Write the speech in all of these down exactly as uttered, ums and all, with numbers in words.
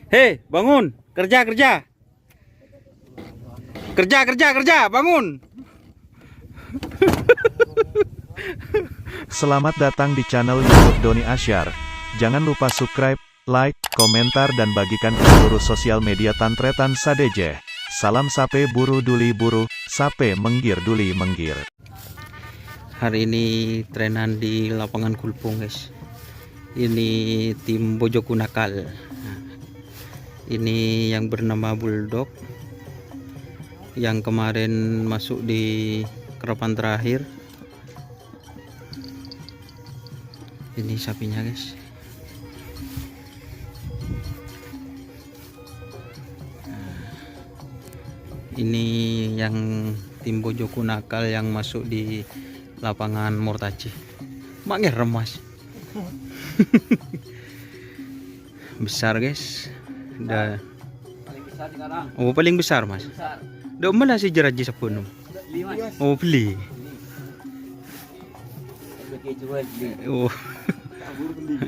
Hei, bangun! Kerja, kerja! Kerja, kerja, kerja! Bangun! Selamat datang di channel YouTube Doni Asyar. Jangan lupa subscribe, like, komentar, dan bagikan ke seluruh sosial media Tan Tretan sadhâjâ. Salam sapè buru duli buru, sapè mèngghir duli mèngghir. Hari ini trainan di lapangan Gulpung, guys. Ini tim Bojoku Nakal. Nah, ini yang bernama Bulldog, yang kemarin masuk di keropan terakhir. Ini sapinya, guys. Nah, ini yang tim Bojoku Nakal yang masuk di lapangan Mortaji. Mak ngerem, Mas. Besar, guys. Dah. Paling besar sekarang. Oh, paling besar, Mas. Besar. Dok malah si jeraji sabun. Beli, Mas. Oh, beli. Beli. Beli jual, beli. Oh. Kabur, beli.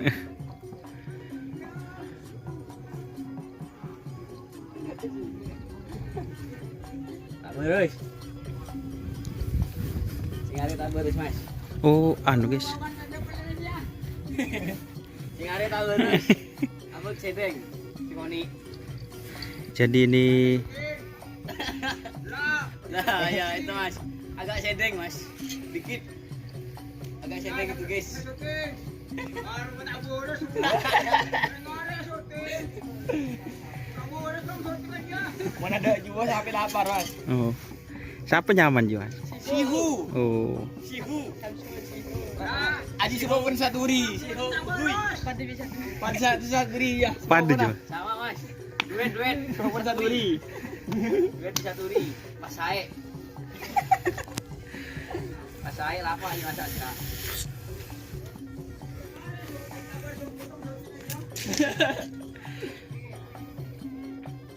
Tak berus. Sing arè tak berus, Mas. Oh, anu, guys. Sing arè tak berus. Apa sedeng? Sing oni. Jadi ini. Nah, ya itu, Mas. Agak sedeng, Mas. Dikit. Agak sedeng itu, guys. Mana ada juga sampai lapar, Mas. Oh. Siapa nyaman, Mas? Sihu. Oh. Sihu. Aji Sihu pun Saturi. Sihu. Hui. Pada satu Saturi ya. Pada, Jo. Sama, Mas. Duet, duet. Sihu pun Saturi. Duet di Saturi. Mas Sae. Mas Sae lapa aja masak, Kak?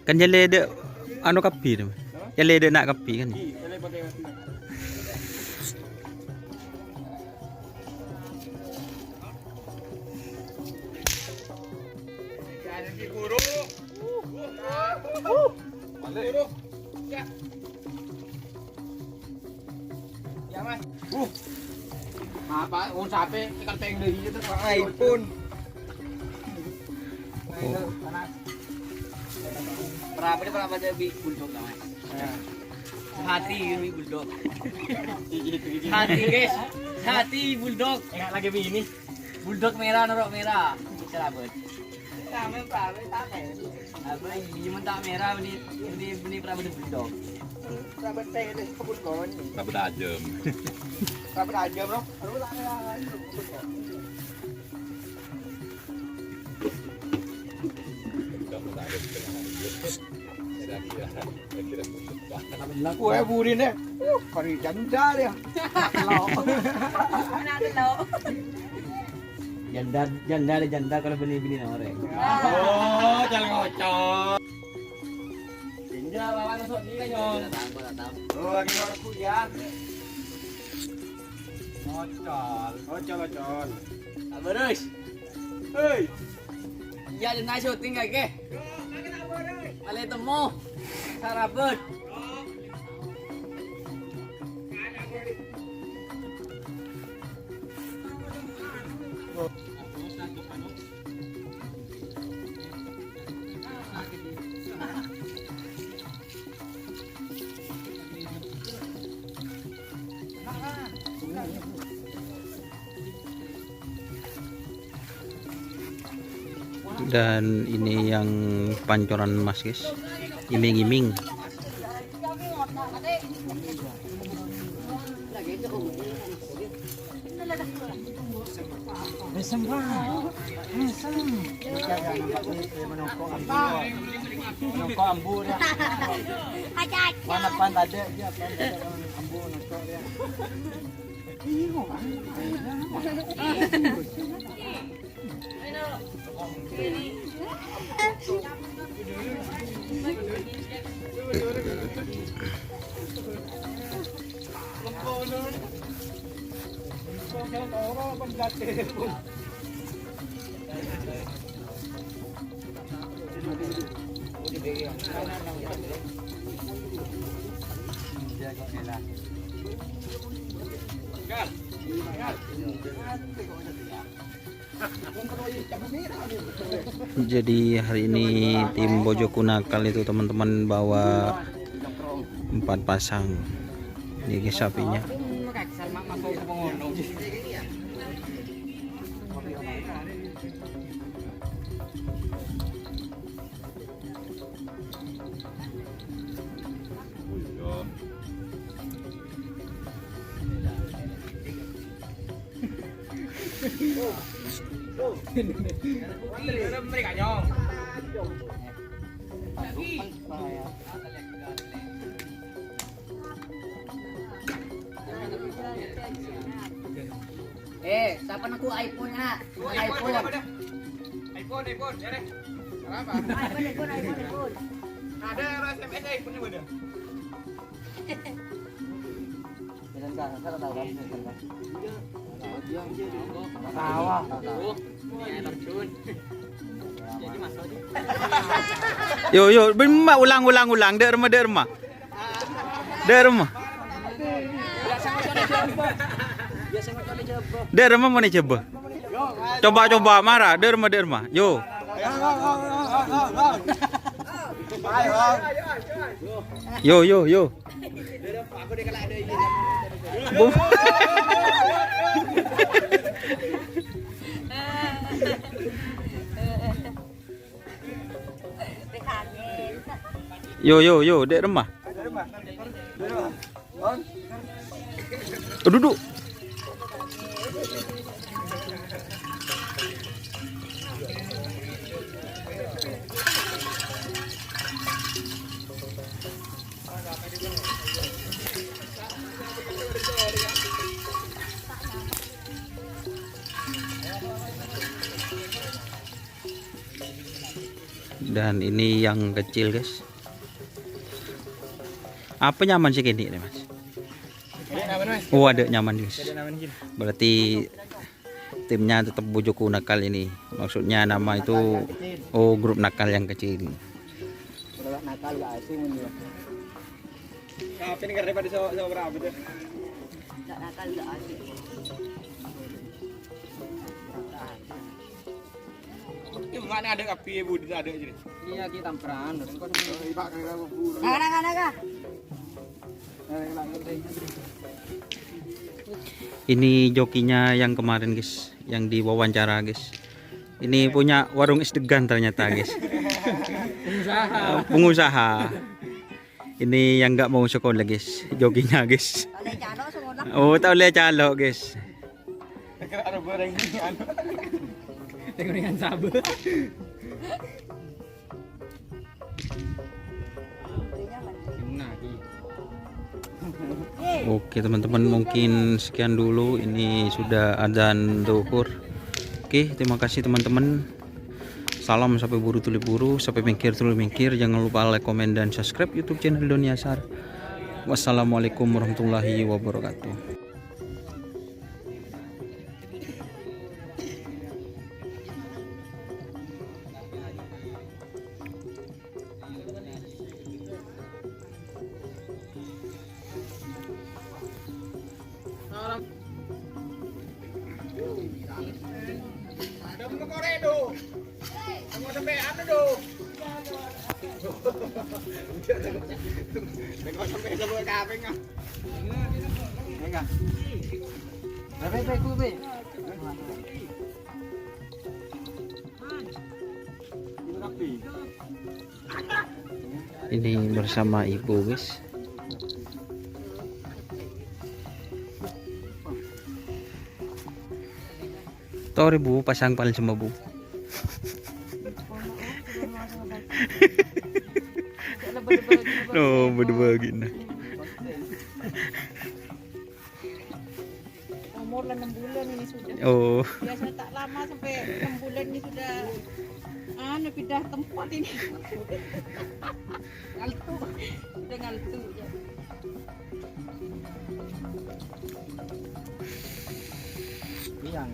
Kan jâlâ dâ' anu kabbhi, Mas. Jâlâ dâ' na' kabbhi, kan? Ya, Mas. Uh. Apa? Oh, sampai tekan peng deh gitu. Aipun. Oh. Berapa deh, berapa aja bi bulldog, Mas? Ya. Hati ini bulldog. Hati, guys. Hati bulldog. Enggak lagi bi ini. Bulldog merah, norok merah. Bisa lah, Bud. Rame, rame, rame. Apa, iya, mentak merah, beli, beli, beli perabot bulldog. Perabot saya itu kebun pohon. Perabot tajam. Perabot tajam, bro. Aduh, tak ada lagi. Laku aja burin deh. Uh, pari janda dia. Lo. Mana ada lo? Janda, janda ada janda kalau bini-bini orang. Oh, jangan ngocok. Janda bawa masuk ni kan, Nyong. Tak tahu, tak tahu. Oh, lagi orang kuliah. Ngocol. Ngocol, ngocol. Abah Rus. Hei. Iya, dina syuting kake. Malè temmo. Sarabut. Dan ini yang pancoran emas, guys. Iming-iming. Mesem, Bang. Mesem. Menongko ambu. Menongko ambu dia. Mana pan tadi dia, pan tadi ambu nongko dia. Iyo, Bang. Jadi hari ini tim Bojoku Nakal itu, teman-teman, bawa empat pasang. Ini sapinya. Eh, sapa nengko iPhone, Kak? iPhone, iPhone. iPhone, iPhone, ya, Rek. Kenapa? iPhone, iPhone, iPhone, iPhone. Ada orang S M S iPhone-nya mana? Jalan, Kak. Saya tahu, Kak. Jalan, Kak. Sawah. Yo, yo, bemma ulang, ulang, ulang. Dek Rema, Dek Rema. Dek Rema. Dek Rema mana coba? Coba, coba, mara. Dek Rema, Dek Rema. Yo. Yo, yo, yo. Bu- Yo, yo, yo, Dek Rema. Duduk. Dan ini yang kecil, guys. Apa nyaman sih kene, Mas? Ada nyaman, Mas? Oh, ada nyaman, guys. Ada nyaman, gini. Berarti timnya tetap Bojoku Nakal ini. Maksudnya nama itu, oh, grup nakal yang kecil. Kalau nakal gak asing, men, ya. Tapi ini karena pada sama, sama berapa tuh? Gak nakal, gak asing. Cuma ada api, Bu, ada aja. Iya, kita tamperan. Nggak, nggak, nggak, nggak. Ini jokinya yang kemarin, guys, yang diwawancara, guys. Ini punya warung es degan ternyata, guys. Pengusaha. Eh, pengusaha. Ini yang nggak mau sekolah, guys. Jokinya, guys. Tao olle calo' sekolah. Oh, tao olle calo', guys. Kira ada goreng ini, anu. Gorengan sabu. Oke, teman-teman, mungkin sekian dulu. Ini sudah adzan zuhur. Oke, terima kasih, teman-teman. Salam sampè buru tolè buru, sampè mèngkèr tolè mèngkèr. Jangan lupa like, komen, dan subscribe YouTube channel Doni Asar. Wassalamualaikum warahmatullahi wabarakatuh. Ini bersama ibu, guys. Tor, Bu, pasang palsu, Bu. No, berdua gini. Umur lah enam bulan ini sudah. Oh. Biasanya tak lama sampai enam bulan ini sudah, anu, pindah tempat ini. Ngaltu. Sudah ngaltu, ya. Yang.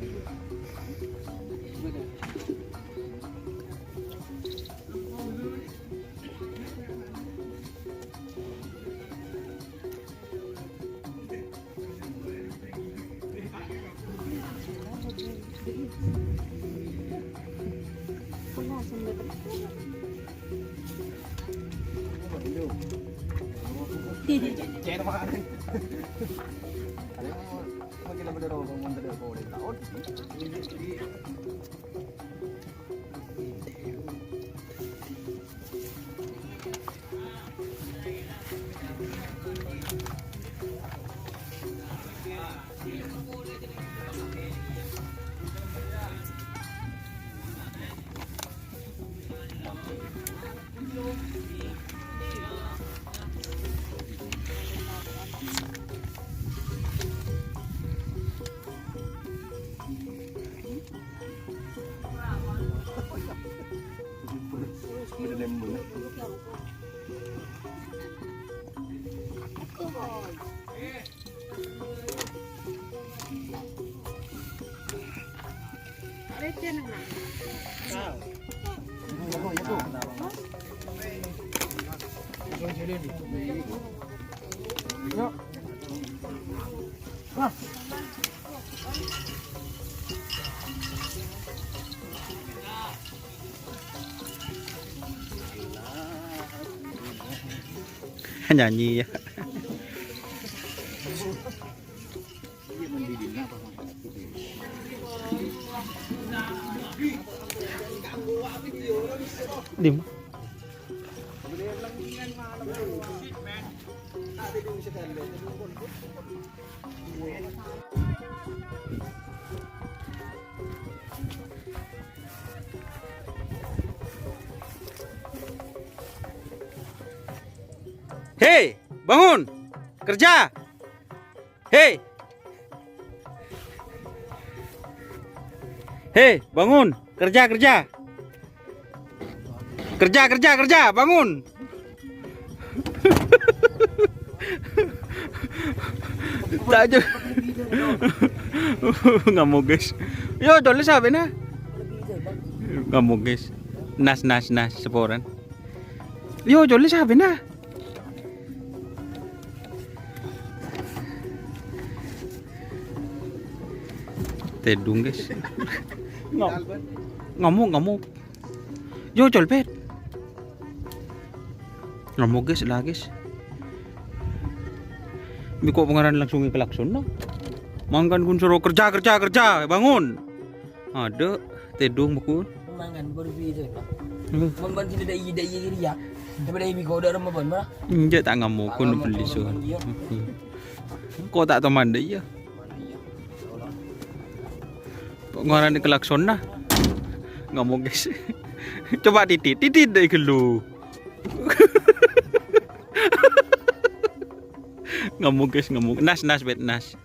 Nyanyi, ya. Dim. Hei, bangun! Kerja! Hei! Hei, bangun! Kerja, kerja! Kerja, kerja, kerja! Bangun! Ta' jâ-, ngamok, guys. Yo, colè sabâna. Ngamok, guys. Nas, nas, nas, saporana. Yo, colè sabâna. Tèdung, guys. Ngam-, ngamok, ngamok. Yo, col, pet. Ngamok, guys, la, guys. Bi' ko' pangaran langsung èkalaksonna. Mangkana ghun soro, "Kerja, kerja, kerja, bangun!" Adâ', tèdung, bhâkun. Mangan, baru bi' itu, Pak. Hmm. Mon ban sini dâ' iyâ, dâ' iyâ, iyâ. Tapi dâ' iyâ bi' ko' dâ' remma ban, Pak. Enjâ', ta' ngamok, ghun bellisa. Ko' ta' toman dâ' iyâ. Ko' ngarani kalaksonna. Ngamok, guys. Coba titit, titit dâ' ghâllu. Ngamok, guys, ngamok. Nas, nas, bet, nas.